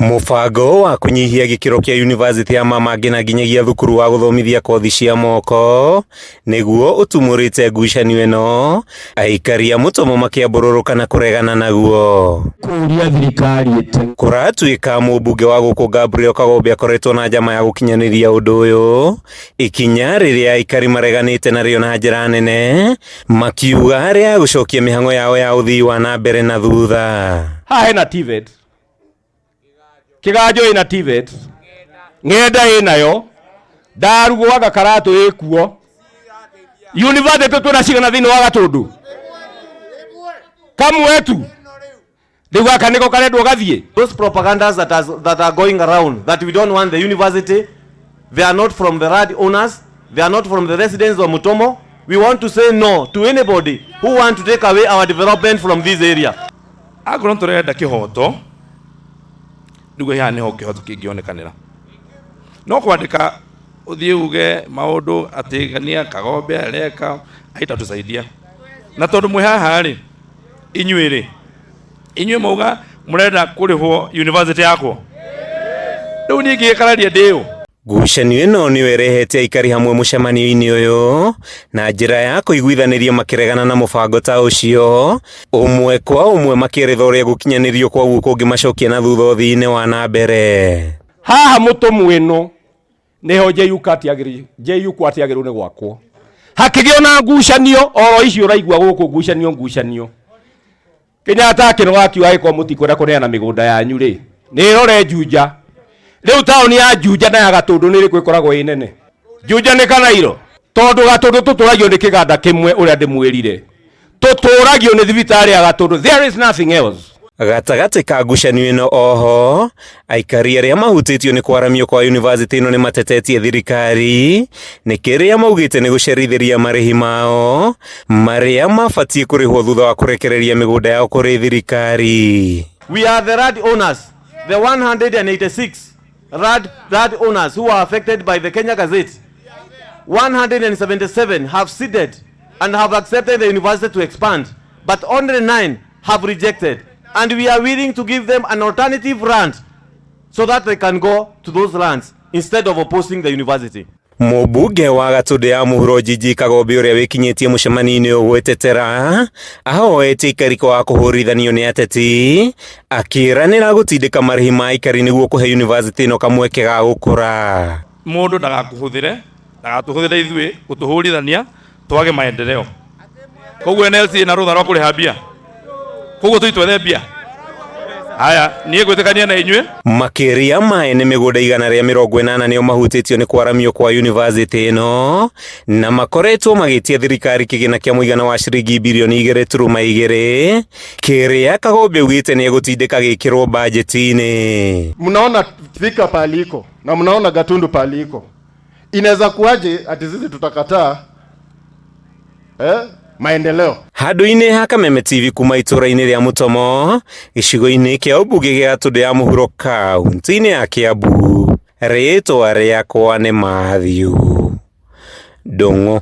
Mũbango wa kũnyihia gĩkĩro kĩa yunivasĩtĩ ya Mama Ngina nginyagia thukuru wa gũthomithia kothi cia moko nĩguo ũtumũrĩte ngucanio ĩno, aikari a Mũtomo makĩambũrũrũka na kũregana naguo. Kũria thirikari ĩte Kũratuĩka mũmbunge wa gũkũ Gabriel Kagombe akoretwo na njama ya gũkinyanĩria ũndũ ũyũ, ikinya rĩrĩa aikari mareganĩte narĩo na njĩra nene, makiuga rĩa gũcokia mĩhang'o yao ya ũthii wa na mbere na thutha. Haha hena TVET, Kiganjo ĩna TVET, Ng'enda ĩnayo, Ndarugwo anga Karatũ ĩkuo. University twĩna cigana thĩinĩ wa Gatũndũ? Kamwe tu. Rĩu gaka nĩko karendwo gathiĩ. Those propagandas that are going around that we don't want the university, they are not from the land owners, they are not from the residents of Mutomo. We want to say no to anybody who want to take away our development from this area. Akorwo tũrenda kĩhoto, nĩguo haha nĩho kĩhoto kĩngĩonekanĩra. No kwandĩka ũthiĩ uge maũndũ atĩ gania Kagombe areka haitatusaidia. Na tondũ mwĩ haha rĩ, inyuĩ rĩ, inyuĩ mauga mũrenda kũrĩhwo university yakwa. Rĩu niĩ ngĩgĩkararia ndĩ ũ? Ngucanio ĩno nĩyo ĩrehete aikari hamwe mũcemanio-inĩ ũyũ na njĩra ya kũiguithanĩria makĩregana na mũbango ta ũcio, ũmwe kwa ũmwe makĩeretha ũrĩa gũkinyanĩrio kwaguo kũngĩmacokia na thutha ũthii-inĩ wa na mbere. Haha mũtũmũ ĩno nĩho JKUAT yagĩrĩirwo nĩ gwakwo. Hakĩgĩa na ngucanio oro icio ũraigua gũkũ, ngucanio ngucanio. Kenyatta akĩnoga akiuga angĩkorwo mũtikwenda kũneana mĩgũnda yanyu rĩ, nĩ ĩrore Juja. Rĩu taũni ya Juja na ya Gatũndũ nĩ ĩrĩkũ ĩkoragwo ĩ nene? Juja nĩ Kanairo? Tondũ Gatũndũ tũtũragio nĩ kĩganda kĩmwe ũrĩa ndĩmwĩrire. Tũtũragio nĩ thibitarĩ ya Gatũndũ. There is nothing else. Gatagatĩ ka ngucanio ĩno oho, aikari arĩa mahutĩtio nĩ kwaramio kwa yunivasĩtĩ ĩno nĩ matetetie thirikari nĩ kĩrĩa maugĩte nĩ gũcerithĩria marĩhi mao marĩa mabatiĩ kũrĩhwo thutha wa kũrekereria mĩgũnda yao kũrĩ thirikari. We are the land owners, the 186 land owners who are affected by the Kenya Gazette. 177 have ceded and have accepted the university to expand, but only 9 have rejected. And we are willing to give them an alternative land so that they can go to those lands instead of opposing the university. Mũmbunge wa Gatũndũ ya mũhuro Jiji Kagombe ũrĩa wĩkinyĩtie mũcemanio-inĩ ũyũ gwĩtetera ahoete aikari kwaga kũhũrithanio nĩ ateti akĩranĩra gũtindĩka marĩhi ma aikari nĩguo kũhe yunivasĩtĩ ĩno kamweke ga gũkũra. Mũndũ ndagakũhũthĩre, ndagatũhũthĩre ithuĩ gũtũhũrithania twage maendeleo. Koguo NLC ĩna rũtha rwa kũrĩha mbia, koguo tũitwethe mbia. Haya, niĩ ngwĩtĩkania na inyuĩ. Makĩria ma ene mĩgũnda 180 nĩo mahutĩtio nĩ kwaramio kwa yunivasĩtĩ ĩno na makoretwo magĩtia thirikari kĩgĩna kĩa mũigana wa ciringi birioni 2.2 kĩrĩa Kagombe augĩte nĩ egũtindĩka gĩkĩrwo bajeti-inĩ. Mnaona Thika pahali iko na mnaona Gatundu pahali iko, inaweza kuwaje ati sisi tutakataa maendeleo? Handũ-inĩ ha Kameme TV kuma itũũra-inĩ rĩa Mũtomo gĩcigo-inĩ kĩa ũmbunge gĩa Gatũndũ ya mũhuro kaunti-inĩ ya Kiambu, rĩtwa rĩakwa nĩ Matthew Ndung'u.